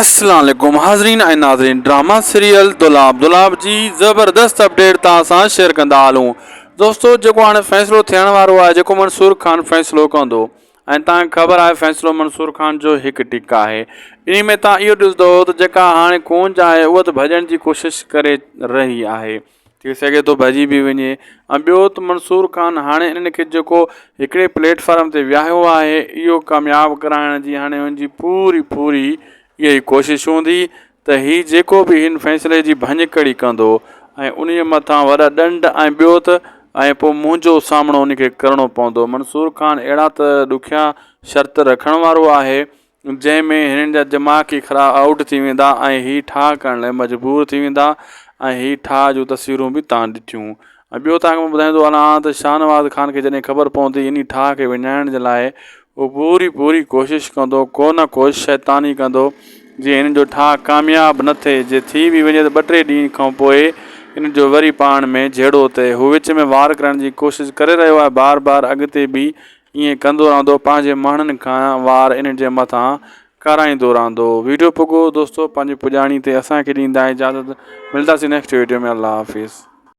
السلام عليڪم حاضرين ۽ ناظرين ڊراما سيريل دولاب دولاب جي زبردست اپڊيٽ توهان سان شيئر ڪندا هلون دوستو جيڪو هاڻي فيصلو ٿيڻ وارو آهي جيڪو منصور خان فيصلو ڪندو ۽ توهان کي خبر آهي فيصلو منصور خان جو هڪ ٽڪ آهي انهي ۾ توهان اهو ڏسندو ته جيڪا هاڻي ڪونج آهي اها ته ڀڄڻ جي ڪوشش ڪري رهي آهي ٿي سگهي ٿو ڀڄي به وڃي ۽ ٻيو ته منصور خان هاڻي انهن کي جيڪو هڪڙي پليٽ فارم تي ويهايو آهي اهو ڪامياب ڪرائڻ جي هاڻي ان جي پوري پوري اها ئي ڪوشش هوندي ته هي جيڪو به هن فيصلي جي ڀڃڪڙي ڪندو ۽ ان جي مٿان وڏا ڏنڊ ۽ ٻيو ته ۽ پوء منهنجو سامنو ان کي ڪرڻو پوندو منصور خان اهڙا ته ڏکيا شرط رکڻ وارو آهي جنهن ۾ هنن جا دماغ ئي خراب آئوٽ ٿي ويندا ۽ هي ٺاهه ڪرڻ لاء مجبور ٿي ويندا ۽ هي ٺاهه جون تصويرون به تان ڏٺيون ۽ ٻيو تان کي مان ٻڌائيندو هلان ته شاهنواز خان کي جڏهن خبر پوندي انهي ٺاهه کي وڃائڻ جي لاء هو پوري پوري ڪوشش ڪندو ڪو نه ڪو شيطاني ڪندو جيئن هنن جو ٺاهه ڪامياب نه ٿئي جي ٿي به وڃي ته ٻه ٽي ڏينهن کان پوء هنن جو وري پاڻ ۾ جهيڙو ٿئي هو وچ ۾ وار ڪرڻ جي ڪوشش ڪري رهيو آهي بار بار اڳتي به ائين ڪندو رهندو پنهنجي ماڻهن کان وار انهن جي مٿان ڪارائيندو رهندو ويڊيو پڳو دوستو پنهنجي پڄاڻي تي اسان کي ڏيندا اجازت ملداسين نيڪسٽ ويڊيو ۾ الله حافظ.